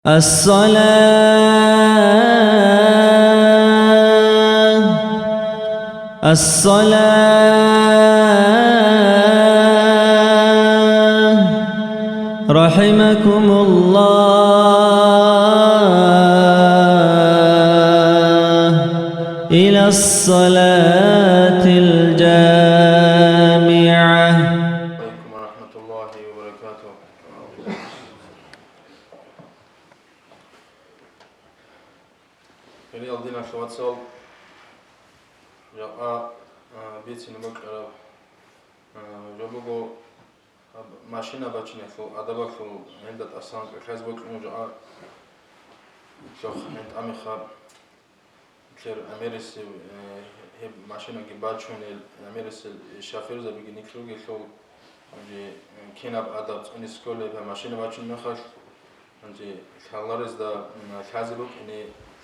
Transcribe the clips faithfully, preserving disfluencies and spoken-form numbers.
الصلاة، الصلاة، رحمكم الله، إلى الصلاة الجامعة. عليكم ورحمة الله وبركاته. Гьеле, диналъул вацал, жакъа, а, бицине бокьараб, а, жо буго, а, машина бачиналъул адабалъул гьелда тӀасан кӀалъазе бокьун жакъа. Жо гьел тӀамихъа. Нилъер гӀемерисев, э, гьеб машинаги бачунел, гӀемерисел шоферзабиги нилъ ругелъул, гьанже, э, кинаб адаб цӀунизе кколеб гьеб машина бачун мехалъ, гьанже лъаларезда, м, лъазе букӀине,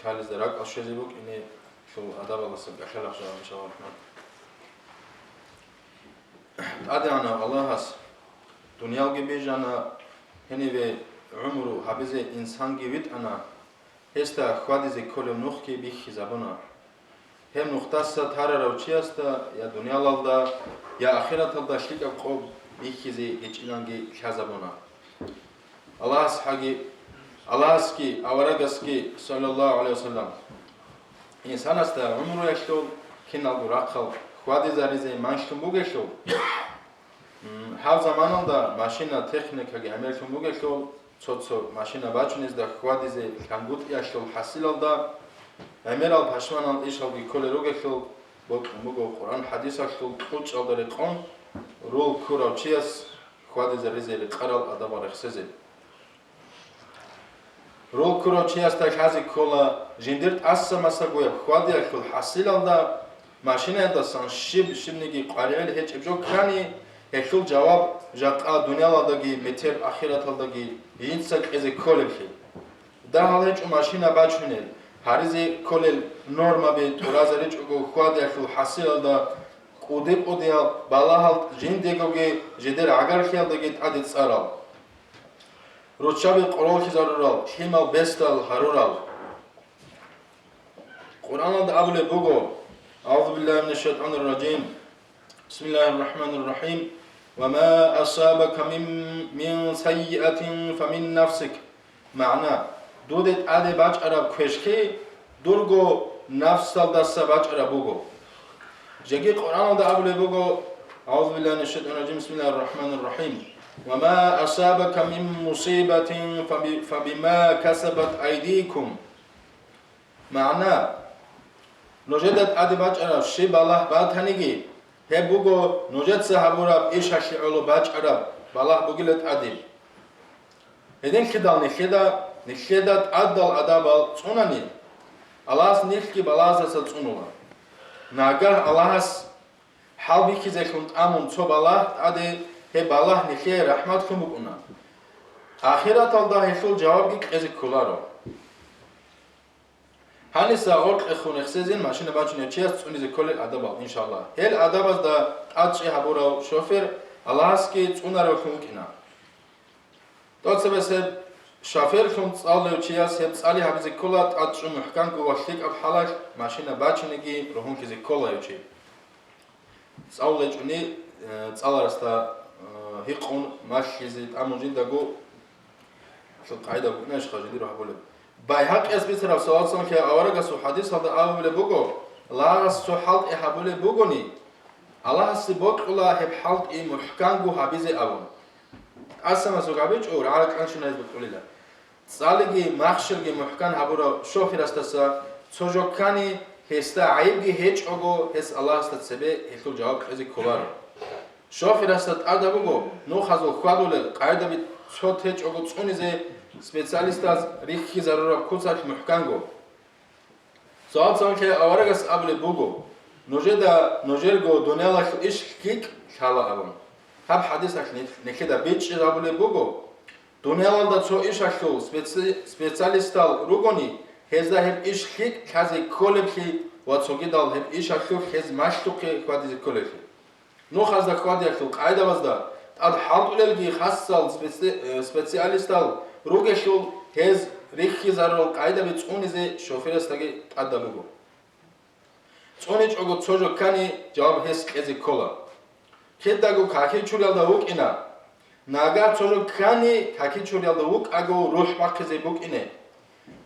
лъалезда ракӀалде щвезе букӀине, лъул адабалдасан кӀалъалеб жо, иншаллагьу рахӀман. ТӀадегӀанав Аллагьас дуниялги бижана, гьениве гӀумру гьабизе инсанги витӀана, гьесда хьвадизе кколеб нухги бихьизабуна. Гьеб нухдаса тарарав чиясда я дуниялалда, я ахираталда лъикӀаб къо бихьизе гьечӀиланги лъазабуна. Аллагьас хӀаги, Аллагьасги аварагасги, саллаллагьу гӀалайгьи вассалам, инсанасда гӀумруялъул киналго рахъал хьвадизаризе манлъун бугелъул, М, гьаб заманалда машина, техникаги гӀемерлъун бугелъул, цо-цо машина бачунезда хьвадизе лъангутӀиялъул хӀасилалда, гӀемерал пашманал ишалги кколел ругелъул, бокьун буго Къуръан-хӀадисалъул кьучӀалда рекъон, рул ккурав чияс хьвадизаризе рекъарал адабал рехсезе. Рул ккурав чиясда лъазе ккола, жиндир тӀаса-масагояб хьвадиялъул хӀасилалда машинаялдасан щиб-щибниги къваригӀел гьечӀеб жо ккани, гьелъул жаваб жакъа дуниялалдаги метер ахираталдаги жинца кьезе кколеблъи. Дагьал гьечӀо машина бачунел, гьаризе кколел нормаби тӀуразаричӀого хьвадиялъул хӀасилалда кӀуди-кӀудиял балагьал жиндиеги жидер гӀагарлъиялдаги тӀаде цӀарал. Руччаби къороллъизарурал, лъимал бесдал гьарурал. Къуръаналда абулеб буго, أعوذ بالله من الشيطان الرجيم، بسم الله الرحمن الرحيم، وما أصابك من، من سيئة فمن نفسك. МагӀна: дуде тӀаде бачӀараб квешлъи дурго нафсалдаса бачӀараб буго. Жеги Къуръаналда абулеб буго, أعوذ بالله من الشيطان الرجيم، بسم الله الرحمن الرحيم، وما أصابك من مصيبة فب، فبما كسبت أيديكم. МагӀна: нужеда тӀаде бачӀараб щиб балагь батаниги, гьеб буго нужеца гьабураб ишалъе гӀоло бачӀараб балагь бугила тӀаде. Гьединлъидал нилъеда, нилъеда тӀадал адабал цӀунани, Аллагьас нилъги балагьаздаса цӀунула. Нагагь Аллагьас хӀалбихьизелъун тӀамун цо балагь тӀаде, гьеб балагь нилъее рахӀматлъун букӀуна. Ахираталда гьелъул жавабги кьезе кколаро. Гьаниса гъоркьехун рехсезин машина бачунев чияс цӀунизе кколел адабал, иншаллагь. Гьел адабазда тӀадчӀи гьабурав шофер Аллагьасги цӀунаравлъун вукӀина. ТӀоцебесеб шоферлъун цӀалулев чияс гьеб цӀали гьабизе ккола тӀадчӀун мухӀканго ва лъикӀаб хӀалалъ машина бачинеги ругьунлъизе ккола гьев чи. ЦӀалулечӀони, э, цӀаларасда, э, гьикъун малъизе тӀамун жиндаго лъикӀ къагӀида букӀинищха жидер гьабулеб. Байгьакъияс бицараб, саллаллагьу гӀалайгьи вассалам, аварагасул хӀадисалда абулеб буго, лагъас цо хӀалтӀи гьабулеб бугони, Аллагьасе бокьула гьеб хӀалтӀи мухӀканго гьабизе абун. ТӀасамасул гьабичӀо рагӀа кьаншунайзе букӀулила. ЦӀалиги махщелги мухӀкан гьабурав шоферасдаса цо жо ккани, гьесда гӀайибги гьечӀого, гьес Аллагьасда цебе гьелъул жаваб кьезе кколаро. Шоферасда тӀадаб буго нухазул хьвадулел къагӀидаби цо течӀого цӀунизе специалистаз рихьизарураб куцалъ мухӀканго. Цо-цо лъай аварагас абулеб буго, нужеда нужерго дуниялалъул иш лъикӀ лъала абун. Гьаб хӀадисалъ нилъ-, нилъеда бичӀчӀи гьабулеб буго, дуниялалда цо ишалъул специ-, специалистал ругони, гьезда гьеб иш лъикӀ лъазе кколеблъи ва цогидал гьеб ишалъулъ гьез малъухъе хьвадизе кколеблъи. Нухазда хьвадиялъул къайдабазда тӀад хӀалтӀулелги хасал специ-, э, специалистал ругелъул, гьез рихьизарурал къайдаби цӀунизе шоферасдаги тӀадаб буго. ЦӀуничӀого цо жо ккани, жаваб гьес кьезе ккола. Кидаго какил чуриялда вукӀина. Нагагь цо жо ккани, какил чуриялда вукӀаго рухӀ бахъизе букӀине.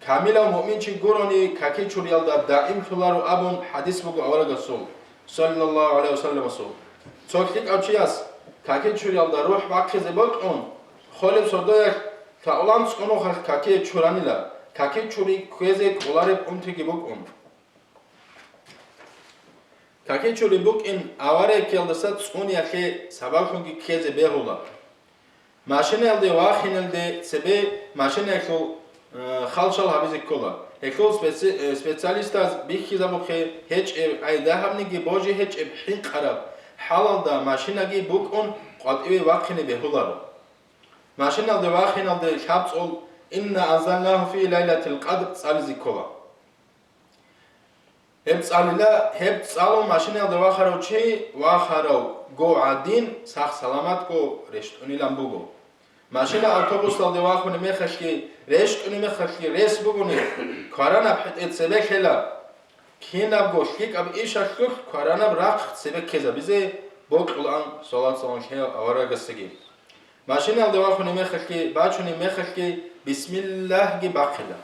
Камилав муъминчи гурони, какил чуриялда даимлъуларо абун хӀадис буго аварагасул, саллаллагьу гӀалайгьи вассалламасул. Цо лъикӀав чияс какил чуриялда рухӀ бахъизе бокьун, холеб сордоялъ лъагӀулан цӀунухъалъ какие чуранила, какил чури кквезе кӀолареб унтиги букӀун. Какил чури букӀин авариялъе цӀуниялъе сабаблъунги ккезе бегьула. Машинаялде вахиналде цебе машинаялъул, э, халчал гьабизе ккола. Гьелъул специ-, э, специалистаз бихьизабухъе гьечӀеб, ай дагьабниги божи гьечӀеб хӀинкъараб хӀалалда машинаги букӀун къватӀиве вахине бегьуларо. Машиналде вахиналде лъабцӀул «Инна анзалнагьу фи лайлатил къадр» цӀализе ккола. Гьеб цӀалила, гьеб цӀалун машинаялде вахарав чи, вахаравго гӀадин, сах-саламатго рещтӀунилан буго. Машина автобусалде вахунеб мехалъги, рещтӀунеб мехалъги рес бугони, кваранаб хӀетӀе цебе лъела. Кинабго лъикӀаб ишалъулъ кваранаб рахъ цебе ккезабизе бокьулаан, салат-салам лъеяв аварагасдаги. Машиналде вахунеб мехалъги, бачунеб мехалъги бисмиллагьги бахъила.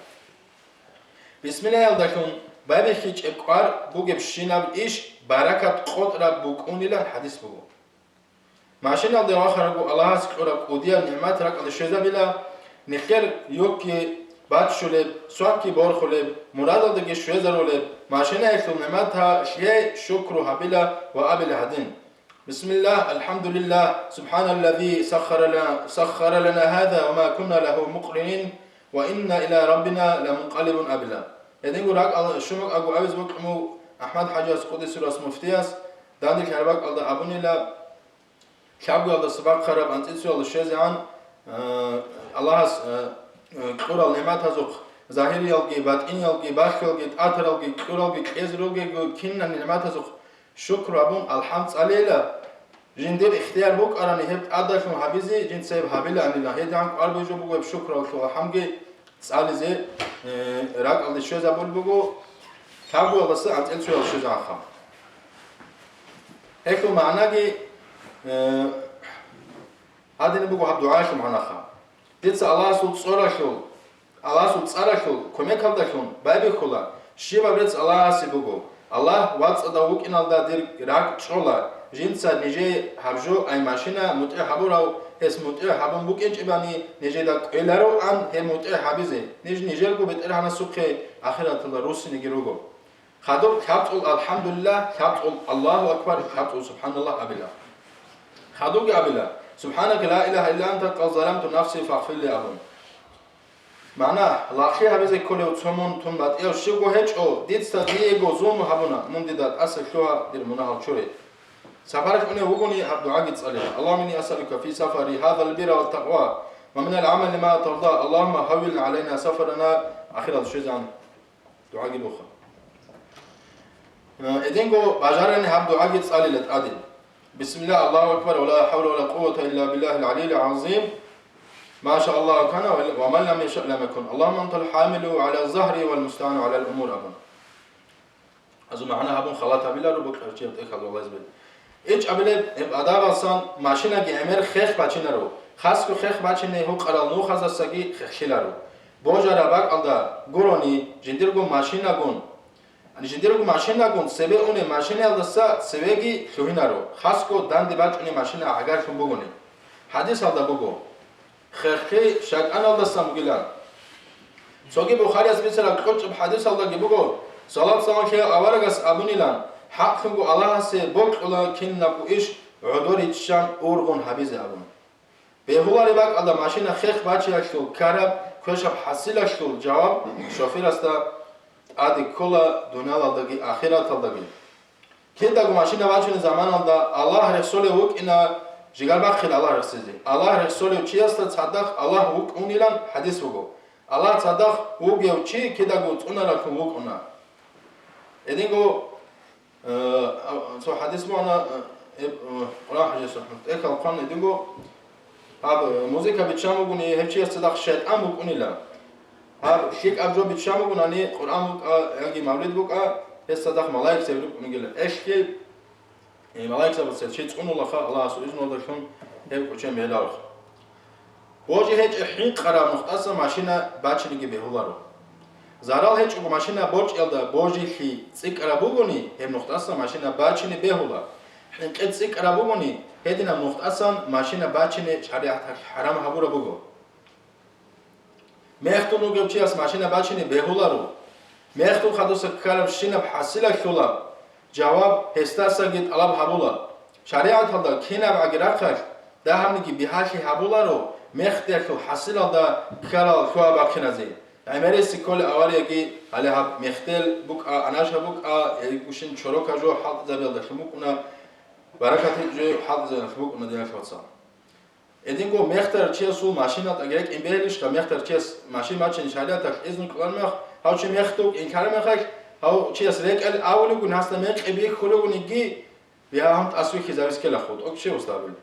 Бисмиллагьалдалъун байбихьичӀеб кӀвар бугебщинаб иш баракат къотӀраб букӀунилан хӀадис буго. Машиналде вахарабго Аллагьас кьураб кӀудияб нигӀмат ракӀалде щвезабила, нилъер юкги баччулеб, свакги борхулеб, мурадалдаги щвезарулеб, машинаялъул нигӀматалъе шукру гьабила ва абила гьадин: «Бисмиллагь, алхӀамдулиллагь, субхӀаналлази саххара ла-, саххара лана гьаза ва ма кунна лагьу мукъринин, ва инна иля раббина ламункъалибун», абила. Гьединго ракӀал щун бакӀаго авиз бокьун буго АхӀмад-хӀажияс, къуддиса сирругьу, муфтияс, данде лъараб бакӀалда абунила, лъабгоялдаса бахъараб анцӀила цоял щвезегӀан, э, Аллагьас, э, э, кьурал нигӀматазухъ, загьириялги, батӀиниялги, бахиялги, тӀатаралги, кьуралги, кьезе ругего кинан нигӀматазухъ шукру абун, алхӀам цӀалейила, жиндир ихтияр букӀарани гьеб тӀадалъун гьабизе, жинца гьеб гьабилаанила, гьедигӀан кӀвар бижун буго гьеб шукралъул алхӀамги цӀализе, э, ракӀалде щвезабулеб буго, лъабгоялдаса анцӀила цоял щвезегӀанха. Гьелъул магӀнаги, э, гьадинаб буго гьаб дугӀаялъул магӀнаха. Дица Аллагьасул цӀоралъул, Аллагьасул цӀаралъул кумекалдалъун байбихьула, щибаб рецц Аллагьасе буго. Аллагь вацӀцӀадав вукӀиналда дир ракӀ чӀола, жинца нижее гьаб жо, ай машина, мутӀигӀ гьабурав, гьес мутӀигӀ гьабун букӀинчӀебани, нижеда кӀвелароан гьеб мутӀигӀ гьабизе, ниж нижерго БетӀергьанасухъе ахираталда руссинеги руго. Хадуб лъабцӀул «АлхӀамдулиллагь», лъабцӀул «Аллагьу акбар», лъабцӀул «СубхӀаналлагь» абила. Хадубги абила: «СубхӀанака ла илагьа илла анта, къад заламту нафси фагъфирли», абун. МагӀна: «Лагълъи гьабизе кколев цо мун тун батӀияв щивго гьечӀо, дица диего зулму гьабуна, мун дида тӀаса лъугьа, дир мунагьал чуре». Сапаралъ унев вугони, гьаб дугӀаги цӀалила: «Аллагьумма инни асъалука фи сафари гьазал бирра ва такъва, ва минал гӀамали ма тарда, Аллагьумма гьаввин гӀалайна сафарана», ахирал щвезан. ДугӀаги буха. Э, эдинго бажарани гьаб дугӀаги цӀалила тӀаде. Бисмилла, Аллагьу акбар, ва ла хӀавла ва ла къуввата илла биллагьил гӀалийил гӀазим. Ма ша Аллагьу кана ва, ва ма лам яша лам якун. Аллагьумма антал хӀамилу гӀала загьри вал мустагӀану гӀалал умур абун. Азу магӀна гьабун халат гьабиларо бокьарчияв тӀехьалда валазбе. ИчӀабилеб гьеб адабалсан машинаги гӀемер хех бачинаро, хасго хех бачине гьукъарал нухазасаги хехлъиларо. Божараб бакӀалда гурони, жиндирго машинагун, жиндирго машинагун цебе уне машинаялдаса цевеги лъугьинаро, хасго данде бачӀунеб машина гӀагарлъун бугони. ХӀадисалда буго: «Хехлъи шайтӀаналдасан бугилан». Цоги Бухарияс бицараб кьучӀаб хӀадисалдаги буго, салат-салам лъеяв аварагас абунилан: «ХӀакълъунго Аллагьасе бокьула кинабго иш гӀодор риччан ургъун гьабизе», абун. Бегьулареб бакӀалда машина хех бачиялъул ккараб квешаб хӀасилалъул жаваб шоферасда тӀаде ккола дуниялалдаги ахираталдаги. Кидаго машина бачунеб заманалда Аллагь рехсолев вукӀина, жигар бахъин Аллагь рехсизе. Аллагь рехсолев чиясда цадахъ Аллагь вукӀунилан хӀадис буго. Аллагь цадахъ вугев чи кидаго цӀунаралъун вукӀуна. Эдинго, э, а, цо хӀадис бугӀана, э, э, Къуран хӀажияс рахмат. ТӀехьал хъван эдинго, гьаб, э, музыка биччан бугони, гьев чияс цадахъ шайтӀан букӀунила. Гьаб лъикӀаб жо биччан бугони, Къуръан букӀа яги мавлид букӀа, гьес цадахъ малаикзаби рукӀунигила. Гьелъги, э, малаикзабаца чи цӀунулаха, Аллагьасул изнулдалъун гьеб кӀочон бегьуларо. Божи гьечӀеб хӀинкъараб нухдасан машина бачинеги бегьуларо. Зарал гьечӀого машина борчӀиялда божилъи цӀикӀкӀараб бугони, гьеб нухдасан машина бачине бегьула. ХӀинкъи цӀикӀкӀараб бугони, гьединаб нухдасан машина бачине шаригӀаталъ хӀарам гьабураб буго. Мехтун вугев чияс машина бачине бегьуларо. Мехтун хадуса ккарабщинаб хӀасилалъула жаваб гьесдасаги тӀалаб гьабула. ШаригӀаталда кинабгӀаги рахъалъ, дагьабниги бигьалъи гьабуларо мехтиялъул хӀасилалда ккарал лъугьа-бахъиназе. ГӀемерисеб кколеб аварияги, гьале гьаб мехтел букӀа, анаша букӀа, гьебгощин чорока жо хӀалтӀизабиялдалъун букӀуна, баракат гьечӀо жо хӀалтӀизабиялдалъун букӀуна, диналъул вацал. Гьединго мехтарав чиясул машина тӀаги рекӀин бегьилищха, мехтарав чияс машин бачине шаригӀаталъ изну кьолараб мех, гьав чи мехтув инкараб мехалъ, гьав чияс рекӀел авулевгун, гьасда мекъи бихьулевгуниги, бигьа гьун тӀасвихьизавис ккелахъу, тӀокӀ чи устарабили.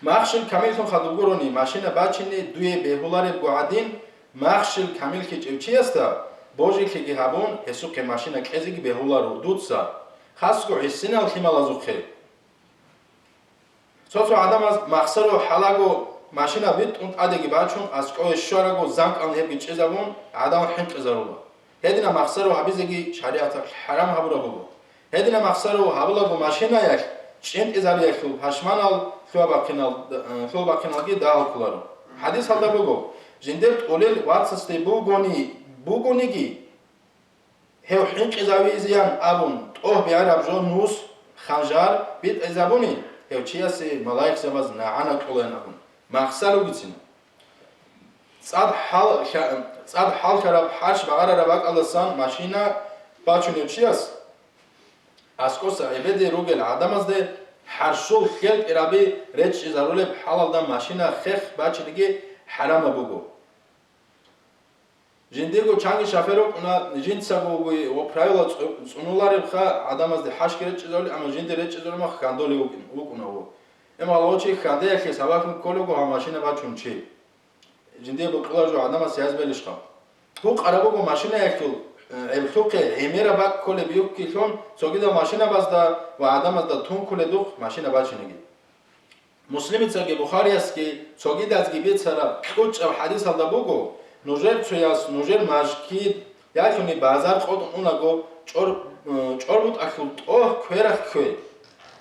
Махщел камиллъун хадуб гурони машина бачине дуе бегьуларебго гӀадин, махщел камиллъичӀев чиясда божилъиги гьабун, гьесухъе машина кьезеги бегьуларо дуца, хасго гӀисинал лъималазухъе. Цо-цо гӀадамаз махсаро хӀалаго машина битӀун тӀадеги бачун, аскӀове щвараго занкӀални гьебги чӀезабун, гӀадамал хӀинкъизарула. Гьединаб махсаро гьабизеги шаригӀаталъ хӀарам гьабураб буго. Гьединаб махсаро гьабулаго машинаялъ чӀинтӀизариялъул пашманал лъугьа-бахъинал-, лъугьа-бахъиналги дагьал кколаро. ХӀадисалда буго, жиндир тӀолел вацасде бугони, бугониги, гьев хӀинкъизавизеян абун, тӀогь бегӀераб жо нус, ханжар, битӀизабуни, гьев чиясе малаикзабаз нагӀана кьолаан абун, махсар ругицин. ЦӀад хӀал-, хя-, цӀад хӀалхьараб хӀарщ багъарараб бакӀалдасан машина бачунев чияс, аскӀоса гӀебеде ругел гӀадамазде хӀарщул хӀалтӀираби речӀчӀизарулеб хӀалалда машина хех бачиниги хӀарамаб буго. Жиндирго чанги шофер вукӀуна, жинцаго вугони ва правила цӀу-, цӀунуларебха гӀадамазде хӀарщги речӀчӀизарулеб, амма жинде речӀчӀизарулеб мах хьандолев вукӀин-, вукӀуна гьев. Амма гьалав чи хьандеялъе сабаблъун кколего гьав машина бачун чи. Жиндие бокьулареб жо гӀадамаз яз белищха? Гьукъараб буго машинаялъул, э, гӀеблъухъе гӀемераб бакӀ кколеб юккилъун цогидал машинабазда ва гӀадамазда тункуледухъ машина бачиниги. Муслимицаги Бухариясги цогидазги бицараб кьучӀаб хӀадисалда буго, нужер цояс нужер мажгит ялъуни базар къотӀун унаго, чӀор-, э, чӀорбутӀалъул тӀогь кверахъ ккве,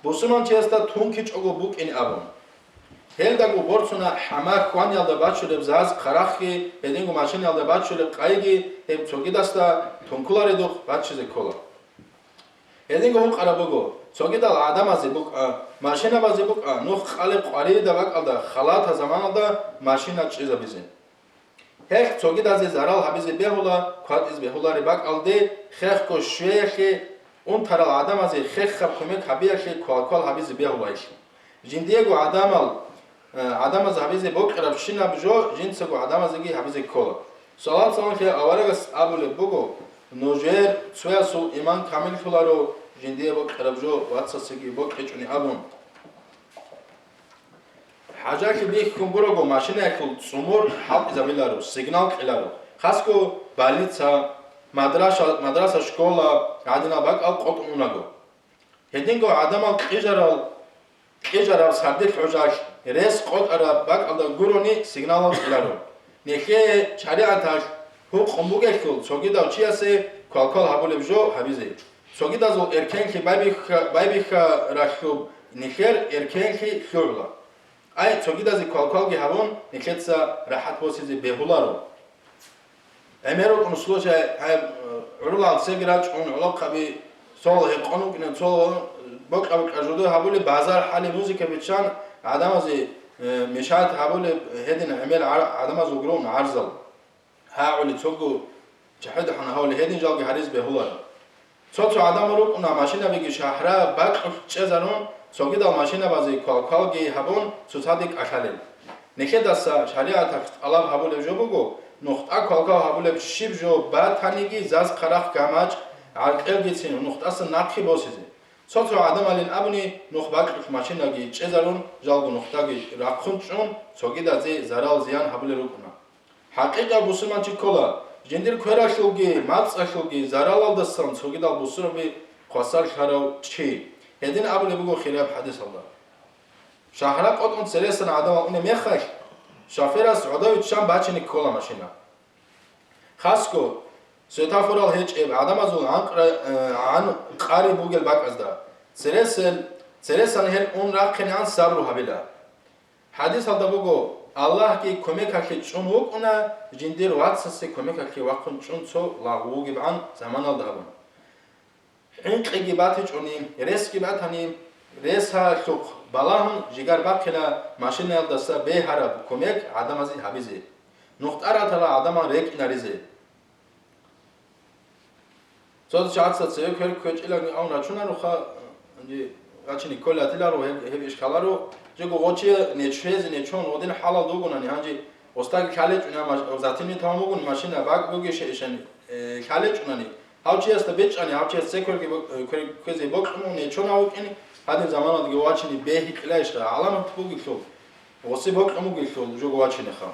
бусурманчиясда тункичӀого букӀин абун. Гьелдаго борцуна хӀама хьваниялда бачулеб заз-хъарахъги, гьединго машинаялда бачулеб къайги гьеб цогидасда тункуларедухъ баччизе ккола. Гьединго гьукъараб буго, цогидал гӀадамазе букӀа, машинабазе букӀа, нух къалеб къваригӀида бакӀалда халата заманалда машина чӀезабизе. Гьелъ цогидазе зарал гьабизе бегьула, кватӀизе бегьулареб бакӀалде, хехго щвеялъе, унтарал гӀадамазе хехаб кумек гьабиялъе квалквал гьабизе бегьула гьелъ. Жиндиего гӀадамал, э, гӀадамаз гьабизе бокьарабщинаб жо жинцаго гӀадамазеги гьабизе ккола. Салат-саламлъи аварагас абулеб буго, нужер цоясул иман камиллъуларо, жиндие бокьараб жо вацасеги бокьичӀони абун. ХӀажалъи бихьун гурого машинаялъул цӀумур хӀалтӀизабиларо, сигнал кьеларо. Хасго больница, мадраса, мадраса, школа гӀадинал бакӀал къотӀун унаго. Гьединго гӀадамал кьижарал, кьижараб сардилъ гӀужалъ рес къотӀараб бакӀалда гурони сигналал кьеларо. Нилъее шаригӀаталъ гьукъун бугелъул цогидав чиясе квалквал гьабулеб жо гьабизе. Цогидазул эркенлъи байбихьа-, байбихьаралъуб нилъер эркенлъи лъугӀула. Ай, цогидазе квалквалги гьабун, нилъеца рахӀат босизе бегьуларо. ГӀемер рукӀун случай, гьай, гӀурулал цеги рачӀун, гӀолохъаби цо гьекъон вукӀине, цо бокьа-бокьа жидее гьабулеб, базар хӀалеб, музыка биччан, гӀадамазе, э, мешать гьабулеб, гьедин гӀемер гӀар-, гӀадамаз вугрун гӀарзал. ГьагӀули цого чахӀида хӀана гьавли гьедин жалги гьариз бегьуларо. Цо-цо гӀадамал рукӀуна машинабиги шагьра бакьулъ чӀезарун, цогидал машинабазе квалквалги гьабун, цоцаде кӀалъалел. Нилъедаса шаригӀаталъ тӀалаб гьабулеб жо буго, нухда квалквал гьабулеб щиб жо батаниги, заз-хъарахъ, гамачӀ, гӀаркьелгицин нухдасан нахъе босизе. Цо-цо гӀадамалин абуни, нух бакьулъ машинаги чӀезарун, жалго нухдаги рахъун чӀун, цогидазе зарал-зиян гьабулел рукӀуна. ХӀакъикъав бусурманчи ккола, жиндир квералъулги мацӀалъулги заралалдасан цогидал бусурби хвасарлъарав чи. Гьедин абулеб буго хирияб хӀадисалда. Шагьар къотӀун цересан гӀадамал унеб мехалъ, шоферас гӀодов чан бачине ккола машина. Хасго, светофорал гьечӀеб, гӀадамазул гӀанкъра-, э, гӀанкъари бугел бакӀазда, цересел, цересан гьел ун рахъинегӀан сабру гьабила. ХӀадисалда буго, Аллагьги кумекалъе чӀун вукӀуна, жиндир вацасе кумекалъе вахъун чӀун цо лагъ вугебгӀан заманалда абун. ХӀинкъиги батичӀони, ресги батани, ресалъухъ балагьун жигар бахъила машинаялдаса бегьараб кумек гӀадамазе гьабизе, нухтӀаратала гӀадамал рекӀинаризе. Цо чагӀаца цеве квер кквечӀилан абун рачунаруха, гьанже рачине кколел атиларо, гьеб, гьеб иш кколаро, жего гъочие нечезе нечон гъодин хӀалалда вугонани, гьанже остаги лъалечӀуна маш-, затирни тавун вугони машина бакӀ бугища ишани, э, лъалечӀунани, гьав чиясда бечӀани, гьав чияс цекверги бо-, э, квер кквезе бокьун нечон гьав вукӀин, гьадин заманалдаги вачине бегьикьилаищха, гӀаламат бугелъул, гъоси бокьун бугелъул жого вачинеха.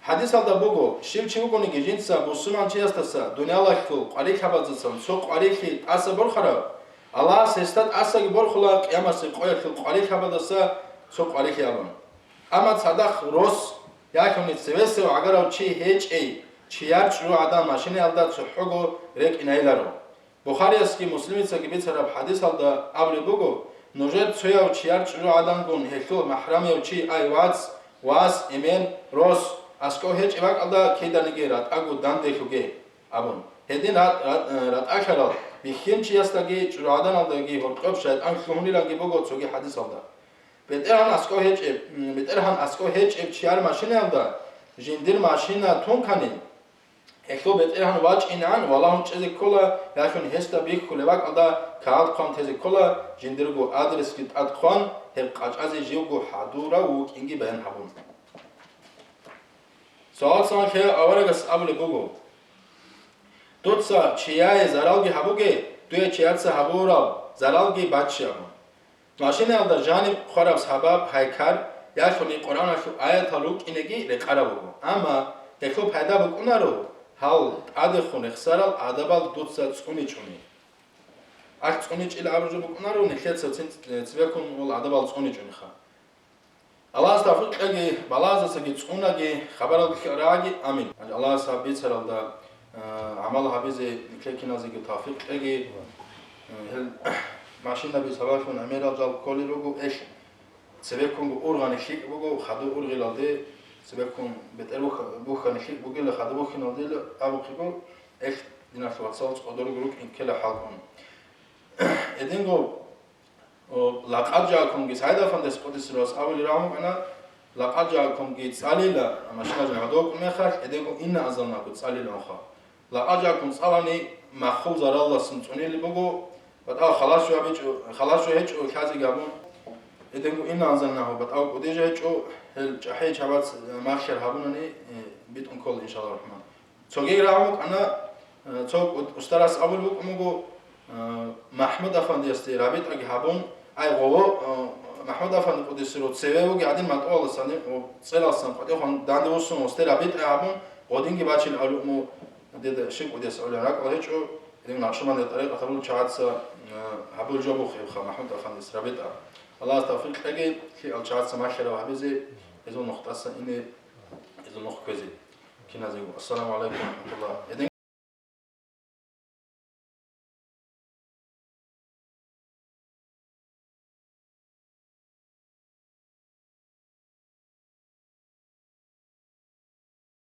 ХӀадисалда буго, щив чи вугониги жинца бусурманчиясдаса дуниялалъул къварилъабазасан цо къварилъи тӀаса борхарав, Аллагьас гьесда тӀасаги борхула къиямасеб къоялъул къварилъабаздаса цо къварилъи абун. Амма цадахъ рос, ялъуни цевесев гӀагарав чи гьечӀей, чияр чӀужугӀадан машинаялда цохӀого рекӀинайиларо. Бухариясги Муслимицаги бицараб хӀадисалда абулеб буго, нужер цояв чияр чӀужугӀадангун гьелъул махӀрамияв чи, ай вац, вас, эмен, рос, аскӀов гьечӀеб бакӀалда киданиги ратӀаго данделъуге, абун. Гьедин ра-, ра-, ратӀалъарал бихьинчиясдаги чӀужугӀаданалдаги гьоркьоб шайтӀан лъугьуниланги буго цоги хӀадисалда. БетӀергьан аскӀов гьечӀеб, БетӀергьан аскӀов гьечӀеб чияр машинаялда жиндир машина тункани, гьелъул БетӀергьан вачӀинегӀан валагьун чӀезе ккола, ялъуни гьесда бихьулеб бакӀалда кагъат хъван тезе ккола, жиндирго адресги тӀад хъван, гьеб къачӀазе живго хӀадурав вукӀинги баян гьабун. Суал цоан лъе аварагас абулеб буго, дуца чияе заралги гьабуге, дуе чияца гьабураб заралги баччи абун. Машинаялда жаниб хъвараб сабаб, гьайкар, ялъуни Къуръаналъул аятал рукӀинеги рекъараб буго. Амма гьелъул пайда букӀунаро, гьал тӀадехун рехсарал адабал дуца цӀуничӀони. Ахь цӀуничӀила абураб жо букӀунаро, нилъеца цин-, цебеккун гьал адабал цӀуничӀониха. Аллагьас тавфикъ кьеги, балагьаздасаги цӀунаги, хабаралги рагьаги. Амин. Аллагьас гьаб бицаралда, а, гӀамал гьабизе нилъер киназеги тавфикъ кьеги. Гьел машинаби сабаблъун гӀемерал жал кколел руго, эх, цебеккунго ургъани лъикӀ буго, хадур ургъелалде, цебеккун бетӀер бух-, бухьани лъикӀ бугила, хадур бухьиналдела абухъего, эх, диналъул вацал, цӀодорго рукӀин ккела хӀалкӀун. Эдинго О, Лакъад жаакумги, Саид афандес къудисе рос абулеб рагӀун букӀана, Лакъад жаакумги цӀалила, машина жо гӀодов вукӀун мехалъ, эдего инна азалнаго цӀалила унха. Лакъад жаакум цӀалани маххул зараллъун цӀунилеб буго, батӀал халас жо гьабичӀо, халас жо гьечӀо лъазе гьабун, эдего инна азалнаго батӀал кӀудиже гьечӀо, гьел чӀахӀи чабац махщел гьабунани, э, битӀун ккола, иншаллагь рахман. Цоги рагӀун букӀана, э, цо устарас абулеб букӀун буго, э, МахӀмуд-афандиясде рабитӀаги гьабун, ай, гъово, э, МахӀмуд-афанди къудисе рос цеве вуги гӀадин матӀуялдасан, о, цӀелалсан къватӀехун данде вуссун, гъосде рабитӀа гьабун, гъодинги бачил абулеб букӀун буго, дида щиб кӀудияс абулеб ракӀал гьечӀо, гьедин Накъшбандияб тӀарикъат гьабулел чагӀаца, э, гьабулеб жо бугебха МахӀмуд-афандияс рабитӀа. Аллагьас тавфикъ кьеги, лъикӀал чагӀаца махьарав гьабизе, гьезул нухтасан ине, гьезул нух кквезе. Киназего. Ассаламу гӀалайкум ва рахматуллагь. Эдин